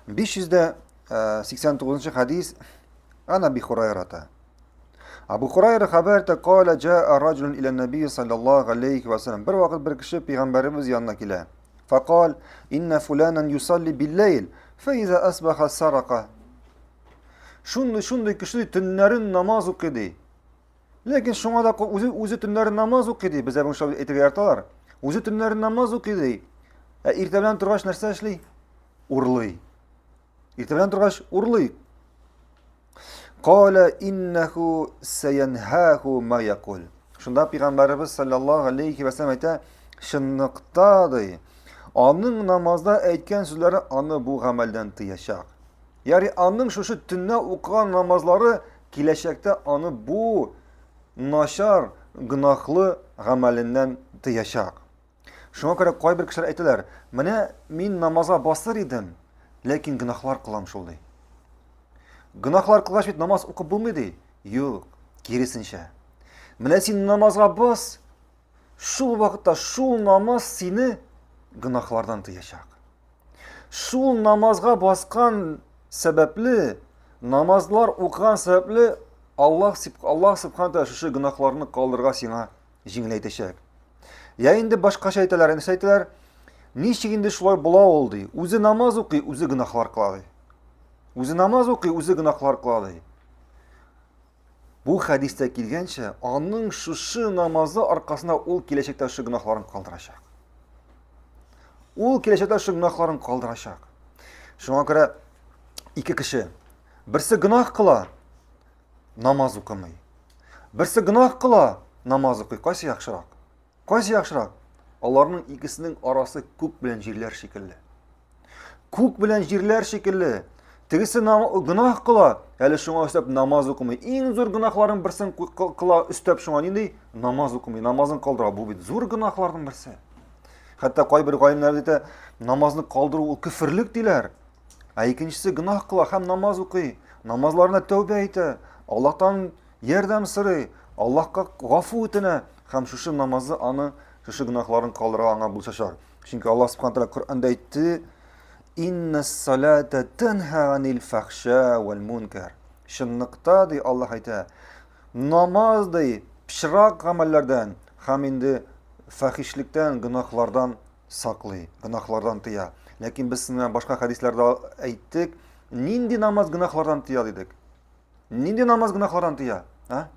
589 хәдис Ан Аби Хурайрата. Абу Хурайра хәбәр итә, кала җаа раҗулун иля нәби саллаллаһу алейхи ва саллям. Бер вакыт бер кеше пәйгамбәребез янына килә. Фақал, инна фуланан юсалли билләйл, фәиза асбаха сарака. Шундый шундый кеше төннәрен намаз укый ди. Ләкин шуңа да үзе үзе төннәрен намаз укый ди. Бездә моны шулай әйтергә яраталар. Үзе төннәрен намаз укый ди. Ә иртә белән торгач нәрсә эшли? Урлый. Иртә белән торгач урлый. Кала иннаху саянхаху ма якул. Шунда пәйгамбәребез саллаллаһу алейхи ва саллям әйтә, чынлыкта ди, аның намазда әйткән сүзләре аны бу гамәлдән тыячак. Ягъни аның шушы төннә укыган намазлары киләчәктә аны бу начар, гөнаһлы гамәленнән тыячак. Шуңа күрә кайбер кешеләр әйтәләр, менә мин намазга басыр идем, ләкин гөнаһлар кылам шул ди. Гөнаһлар кылгач бит намаз укып булмый ди. Юк, киресенчә. Менә син намазга бас, шул вакытта шул намаз сине гөнаһлардан тыячак. Шул намазга баскан сәбәпле, намазлар укыган сәбәпле Аллаһ Аллаһ субхана тәгалә шушы гөнаһларны калдырырга сиңа җиңеләйтәчәк. Я инде башкача әйтәләр, нәрсә әйтәләр? Ничек инде шулай була ул ди. Үзе намаз укый, үзе гөнаһлар кыла ди. Үзе намаз укый, үзе гөнаһлар кыла ди. Бу хәдистә килгәнчә, аның шушы намазы аркасында ул киләчәктә шушы гөнаһларын калдырачак. Ул киләчәктә шушы гөнаһларын калдырачак. Шуңа күрә ике кеше, берсе гөнаһ кыла, намаз укымый. Берсе гөнаһ кыла, намаз укый. Кайсы яхшырак? Кайсы яхшырак? Аларның икесенең арасы күк белән җирләр шикелле. Күк белән җирләр шикелле. Тегесе гөнаһ кыла, әле шуңа өстәп намаз укымый. Иң зур гөнаһларның берсен кыла өстәп шуңа нинди? Намаз укымый, намазын калдыра. Бу бит зур гөнаһларның берсе. Хәтта кайбер галимнәр әйтә, намазны калдыру ул көферлек диләр. Ә икенчесе гөнаһ кыла һәм намаз укый, намазларына тәүбә итә, Аллаһтан ярдәм сорый, Аллаһка гафу үтенә һәм шушы намазы аны шушы гөнаһларын калдырырга аңа булышачак. Чөнки Аллаһ субхана тәгалә Коръәндә әйтте: "Инна салата тәнһа анил фахша вал мункар". Чынлыкта ди Аллаһ әйтә, намаз ди пычрак гамәлләрдән һәм инде фәхишлектән, гөнаһлардан саклый, гөнаһлардан тыя. Ләкин без сезнең башка хәдисләрдә әйттек, нинди намаз гөнаһлардан тыя дидек. Нинди намаз гөнаһлардан тыя? А?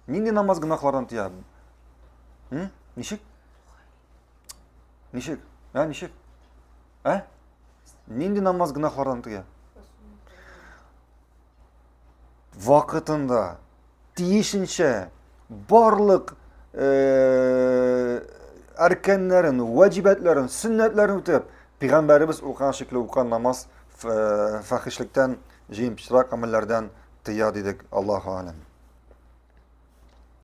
Нинди намаз гөнаһлардан тыя? М? Ничек? Ничек? А, ничек? А? Нинди намаз гөнаһлардан тыя? Вакытында тиешенчә барлык э, әркәннәрен, ваҗибәтләрен, сөннәтләрен үтеп, пәйгамбәребез укыган шикелле укыган намаз э, фәхишлектән, җыен пычрак гамәлләрдән тыя дидек. Аллаһу алям.